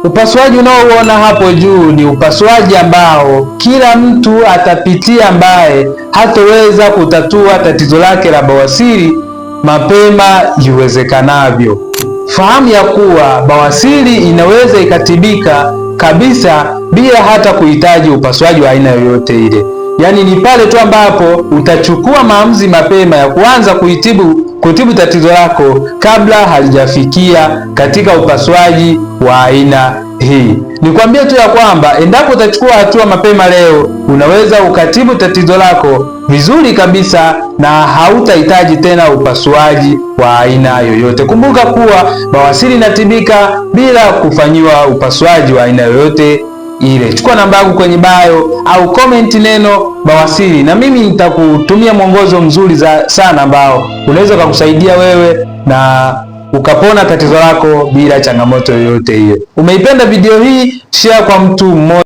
Upasuaji unaouona hapo juu ni upasuaji ambao kila mtu atapitia ambaye hatoweza kutatua tatizo lake la bawasiri mapema iwezekanavyo. Fahamu ya kuwa bawasiri inaweza ikatibika kabisa bila hata kuhitaji upasuaji wa aina yoyote ile. Yaani ni pale tu ambapo utachukua maamuzi mapema ya kuanza kutibu tatizo lako kabla halijafikia katika upasuaji wa aina hii. Nikwambie tu ya kwamba endapo utachukua hatua mapema leo, unaweza ukatibu tatizo lako vizuri kabisa na hautahitaji tena upasuaji wa aina yoyote. Kumbuka kuwa bawasiri inatibika bila kufanyiwa upasuaji wa aina yoyote ile. Chukua namba yangu kwenye bio au comment neno bawasiri, na mimi nitakutumia mwongozo mzuri sana ambao unaweza kukusaidia wewe na ukapona tatizo lako bila changamoto yoyote hiyo. Umeipenda video hii? Share kwa mtu mmoja.